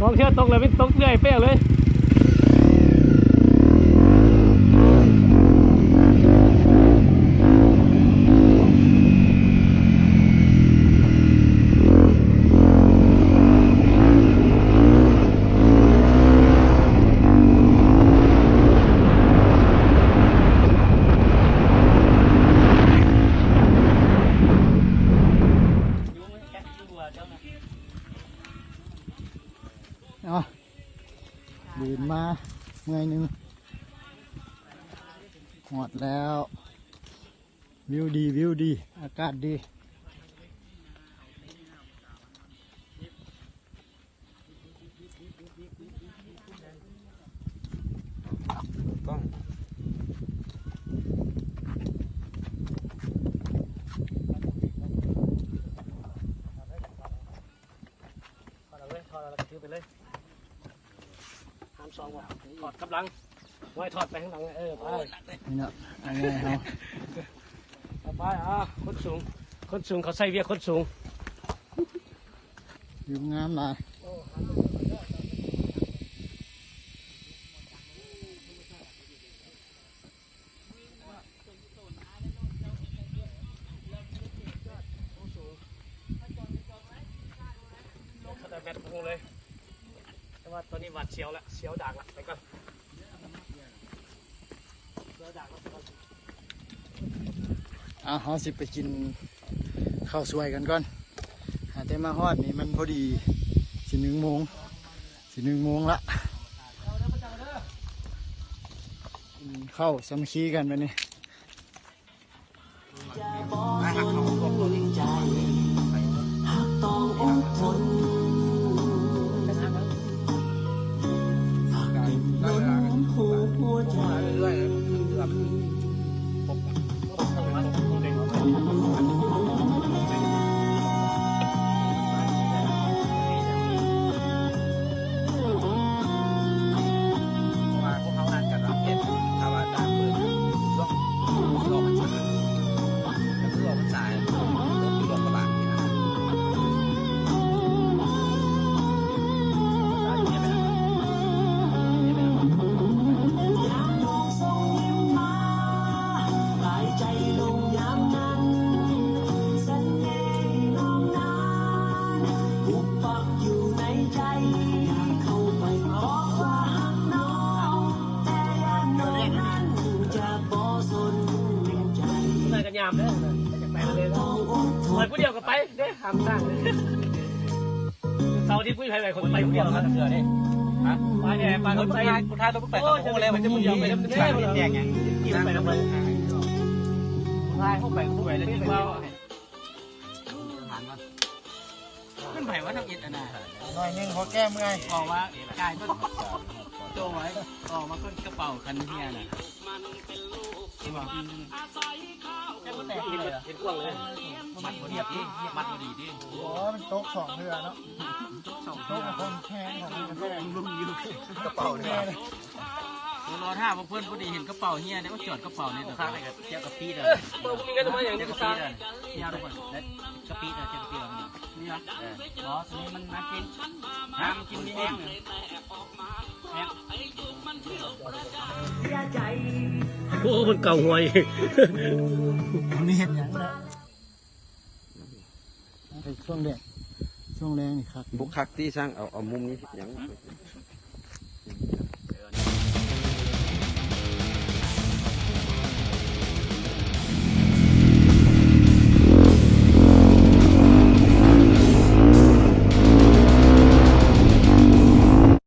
ຕ້ອງເຊື່ອຕົກເລີຍ ມັນຕົກເລື້ອຍແປກເລີຍ. ເອົາ ເດີນມາເມື່ອຍໜຶ່ງ ຮອດແລ້ວ. ວິວດີ ວິວດີ ອາກາດດີ. ກ້ອງ ຖອດເອົາເລີຍ ຖອດເອົາແລ້ວກໍຖືໄປເລີຍ. ຫາມສອງບໍ່? ຖອດກັບຫຼັງ ໄວ້ຖອດໄປຂ້າງຫຼັງ. ເອີ ໄປ. ນີ້ເນາະ ອັນນີ້ເຮົາ ໄປ. ອ່າ ຄົນສູງ ຄົນສູງ ເຂົາໃຊ້ວຽກຄົນສູງ. ວິວງາມຫຼາຍ. ຂະໜາດແມັດພຸງເລີຍ ແຕ່ວ່າຕອນນີ້ຫວາດສຽວລະ ສຽວດາກລະ ໄປກ່ອນ ສຽວດາກລະ ໄປກ່ອນ. ອ່າ ເຮົາຊິໄປກິນເຂົ້າສວຍກັນກ່ອນ. ຫາແຕ່ມາຮອດນີ້ມັນພໍດີຊິໜຶ່ງໂມງ ຊິໜຶ່ງໂມງລະ. ກິນເຂົ້າສາມັກຄີກັນບາດນີ້. ຈະບໍ່ສົນໃຈ ຫາກຕ້ອງອົດທົນ ຫາກເຕັມລົ້ນຫົວໃຈ. ເພາະວ່າພວກເຮົານັດກັນເນາະ ເຮັດ ຖ້າວ່າຕາມເບິ່ງຊ່ວງອອກພັນສາ ກໍຄືອອກພັນສາ ກໍຄືອອກພະບາດນີ້ນະ. ຍາມມອງສົ່ງຍິ້ມມາ ປາຍໃຈລົງຍາມນັ້ນ ສັນເນຮະນ້ອງນາງ ປຸກປັກຢູ່ໃນໃຈ ຢາກເຂົ້າໄປບອກວ່າຮັກນ້ອງ ແຕ່ຢ້ານນ້ອງນັ້ນຈະບໍ່ສົນໃຈ. ໄປກັນຍາມເດີ ໄປຈັກໄປເດີ ໄປຜູ້ດຽວກໍໄປເດ້ ຫ້າມສ້າງເດີ. ເສົາອາທິດ ຜູ້ໃຜໄປ ຂ້ອຍໄປຜູ້ດຽວ ເທື່ອເດ້. ຮະ? ໄປແດ່ ໄປ ຄົນໄປ ຜູ້ຊາຍ ຜູ້ຊາຍ ໄປ ໂອ້ຍ ຜູ້ດຽວ ໄປນຳແດ່ ແດກຫຍັງ ໄປນຳເພິ່ນ ຜູ້ຊາຍ ເຮົາໄປ ຜູ້ໄປແລ້ວຈຶ່ງເວົ້າ. ມັນໄປວ່າທຳອິດອັນນ່າ ໜ້ອຍໜຶ່ງ ພໍແກ້ເມື່ອຍ ອອກວ່າກາຍເພິ່ນ ໂຕໄວ້ ອອກມາເພິ່ນກະເປົາຄັນເຮຍນະ ເຫັນບໍ່? ເຫັນກວ້າງເລີຍ ມັດບໍ່ດີຕິ ມັດບໍ່ດີຕິ. ໂອ້ຍ ມັນຕົກສອງເທື່ອເນາະ ຕົກສອງເທື່ອ ຕົກຄົນແຮງຂອງມັນກະແທກ ກະເປົາເນຍ. ໂອ້ ລໍຖ້າພວກເພິ່ນ ພໍດີເຫັນກະເປົາເຮຍເດ້ ຈອດກະເປົານີ້ ຂ້າງໃນກະເຈົ້າກະປີດເດີ ບໍ່ມີເງິນມາຫຍັງ ກະປີດເດີ ເຮຍທຸກຄົນ ກະປີດເດີ ເຈົ້າກະປີດເດີ ນີ້ຫວາ? ເອີ ບໍ່ ໂຕນີ້ມັນນ້ຳກິນ ນ້ຳກິນມີແຮງ ແຮງ. ໂອ້ ມັນເກົາຫວຍ ມັນເຮັດຫຍັງເນາະ ຊ່ວງແດດ ຊ່ວງແລງນີ້ຄັກ ບໍ່ຄັກຕິ ຊ່າງເອົາ ເອົາມຸມນີ້ເຮັດຫຍັງ?